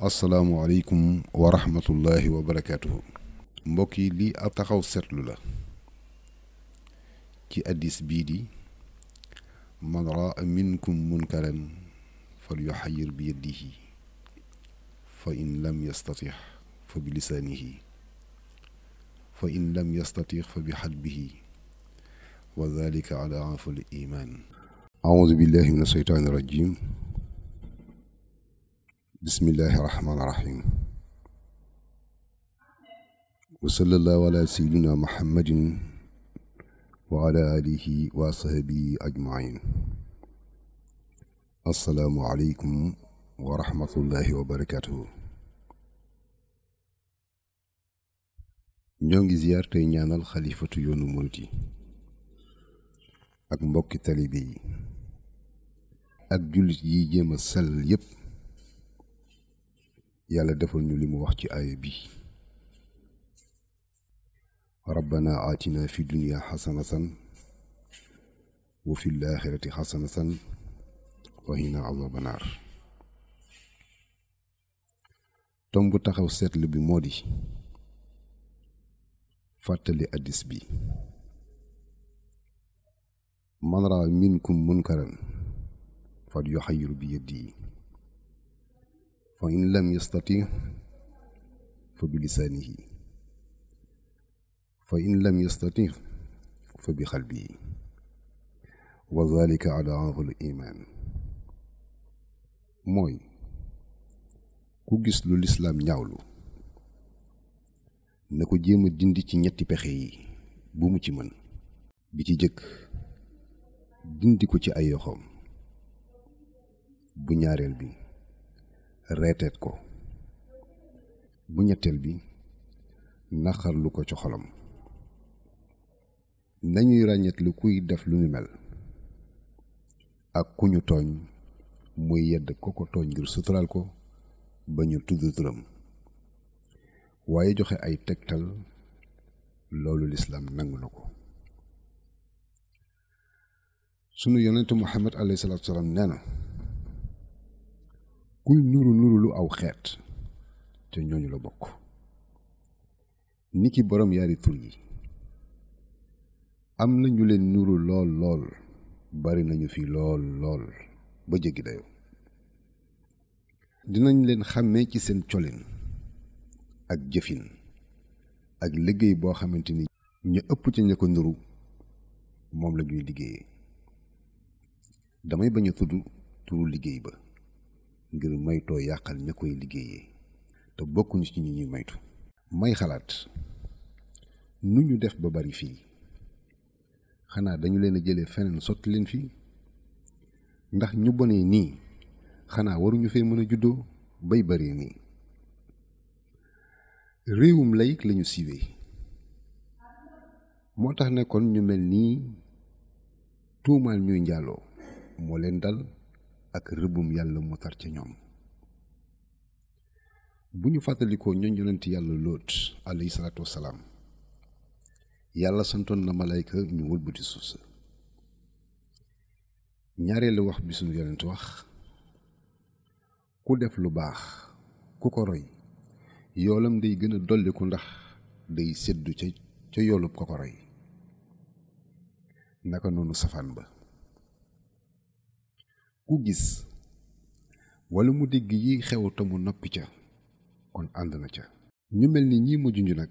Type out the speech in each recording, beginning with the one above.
asalaamualeykum wa rahmatullahi wa barakaatuhu. mbokk yi lii ab taxaw seetlu la ci addis bii di man raa minkum munkaran fal yuxayir bi yadihi fa in lam yastatix fa bi lisaanihi fa in lam yastatix fa bi xalbihi wa dalika adaafu l iman. audu billahi min asheytaani irajim. bismillahi rahmaani rahim. wa sallallahu ala sayyidina muhammadin wa ala alihi wa sahbihi ajmain. assalaamu aleykum wa rahmatullahi wa barakatuhu. ñoo ngi ziyaar tey ñaanal xalifatu yoonu murit yi ak mbokki talibe yi ak jullit yi jéem a sell yépp yàlla defal ñu li mu wax ci aaya bi rabbana aatina fi dunya xasanatan wa fi laaxirati xasanatan wa qina azaaba naar. tomb taxaw seetlu bi moo di fàttali addis bi man raa minkum munkaran fal yuxayyir bi yadihi fa in lam yastati fa bi lisaanihi fa in lam yastati fa bi xalbihi wa zalika adaafu l iman. mooy ku gis lu lislaam ñaawlu na ko jéem a dindi ci ñetti pexe yi bu mu ci mën. bi ci jëkk dindi ko ci ay yoxoom. bu ñaareel bi reeteet ko. bu ñetteel bi naqarlu ko ci xolam. nañuy ràññeetlu kuy def lu ni mel ak ku ñu tooñ muy yedd ko ko tooñ ngir suturaal ko ba ñu tudd turam waaye joxe ay tegtal loolu lislaam nangu na ko. sunu yonentu muhammad alayhi salaatu salaam nee na kuy nuru lu aw xeet te ñooñu la bokk. niki boroom yaari tur yi am na ñu leen nuru lool bari nañu fi lool ba jéggi dayo. dinañ leen xàmmee ci seen colin ak jëfin ak liggéey boo xamante ni ñu ëpp ci ña ko nuru moom la ñuy liggéeyee. damay bañ a tudd turu liggéey ba ngir maytoo yàqal ña koy liggéeyee te bokkuñu ci ñi ñuy maytu. may xalaat nu ñu def ba bari fii xanaa dañu leen a jëlee feneen sotti leen fii. ndax ñu bonee nii xanaa waruñu fee mën a juddoo bay bari nii. réewum layik lañu siiwee moo tax ne kon ñu mel nii tuumaal ñuy njaaloo moo leen dal ak rëbbum yàlla mu tar ca ñoom. bu ñu fàttalikoo ñooñ yonent yàlla lóot alayhi salaatu wassalaam yàlla santoon na malayka ñu wëlbati suuf sa. ñaareelu wax bi suñu yonent wax ku def lu baax ku ko roy yoolam day gën a dolliku ndax day séddu ca yoolub ko ko roy. naka noonu safaan ba ku gis walla mu dégg yi xew te mu noppi ca kon ànd na ca. ñu mel ni ñii ma junj nag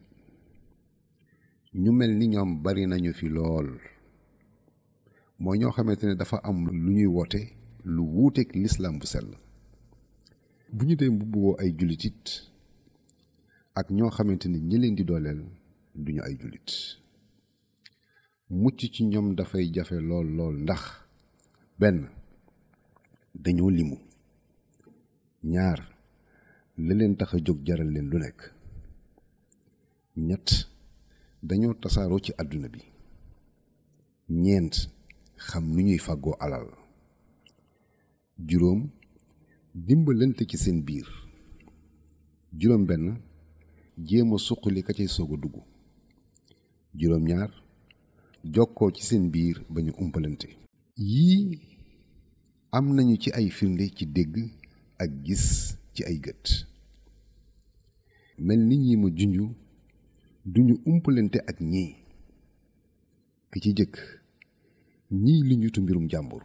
ñu mel ni ñoom bari nañu fi lool. mooy ñoo xamante ne dafa am lu ñuy woote lu wuuteeg lislaam bu sell. bu ñu dee mbubboo ay jullit it ak ñoo xamante ni ñi leen di dooleel duñu ay jullit. mucc ci ñoom dafay jafe lool ndax benn dañoo limu. ñaar la leen tax a jóg jaral leen lu nekk. ñett dañoo tasaaroo ci àdduna bi. ñeent xam nu ñuy fàggoo alal. juróom dimbalante ci seen biir. juróom benn jéem a suqali ka cay soog a dugg. juróom ñaar jokkoo ci seen biir ba ñu umpalante. yii am nañu ci ay firnde ci dégg ak gis ci ay gët. mel ni ñi ma junj duñu umpalante ak ñii. ki ci jëkk ñii li ñutu mbirum jàmbur.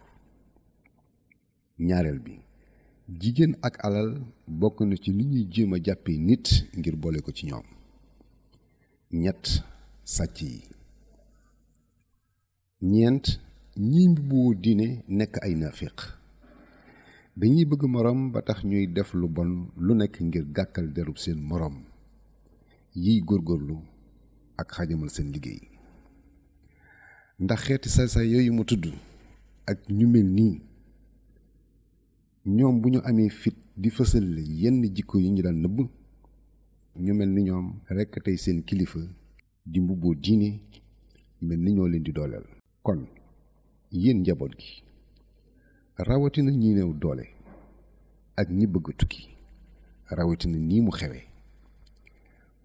ñaareel bi jigéen ak alal bokk na ci li ñuy jéem a jàppee nit ngir boole ko ci ñoom. ñett sàcc yi. ñeent ñii mbubboo diine nekk ay naafiq dañuy bëgg moroom ba tax ñuy def lu bon lu nekk ngir gàkkal derub seen moroom yiy góorgóorlu ak xajamal seen liggéey. ndax xeeti saay-saay yooyu mu tudd ak ñu mel nii ñoom bu ñu amee fit di fësal yenn jikko yi ñu daan nëbb ñu mel ni ñoom rekk tey seen kilifa di mbubboo diine mel ni ñoo leen di dooleel. kon yéen njaboot gi rawatina ñi néew doole ak ñi bëgg tukki rawatina nii mu xewe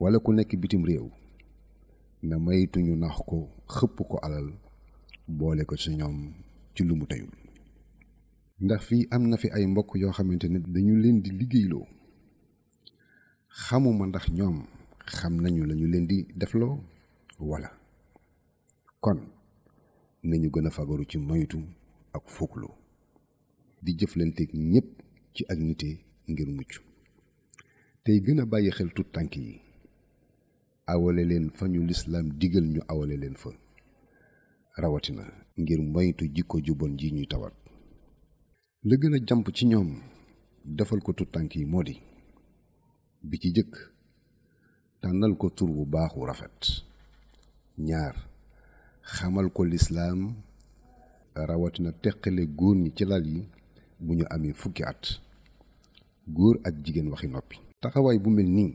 wala ku nekk bitim réew na maytuñu nax ko xëpp ko alal boole ko ci ñoom ci lu mu teyul. ndax fii am na fi ay mbokk yoo xamante ne dañu leen di liggéeyloo xamuma ndax ñoom xam nañu lañu leen di defloo wala. kon nañu gën a fagaru ci moytu ak fuklu di jëflanteeg ñépp ci ak nite ngir mucc tey gën a bàyyi xel tut tànk yi awale leen fa ñu lislaam digal ñu awale leen fa rawatina ngir moytu jikko ju bon ji ñuy tawat. la gën a jàmp ci ñoom defal ko tut tànk yi moo di bi ci jëkk tànnal ko tur bu baaxu rafet. ñaar xamal ko lislaam rawatina teqale góor ñi ci lal yi bu ñu amee fukki at góor ak jigéen waxi noppi. taxawaay bu mel nii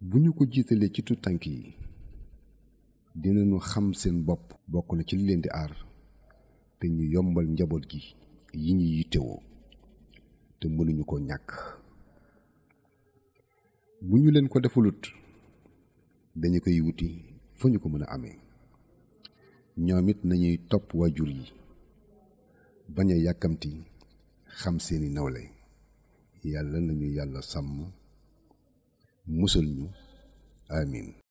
bu ñu ko jiitalee ci tut tànk yi dinañu xam seen bopp bokk na ci li leen di aar te ñu yombal njaboot gi yi ñu yittewoo te mënuñu ko ñàkk. bu ñu leen ko defulut dañu koy wuti fa ñu ko mën a amee. ñoom it nañuy topp waajur yi bañ a yàkkamti xam seeni nawle. yàlla nañu yàlla sàmm musal ñu amiin.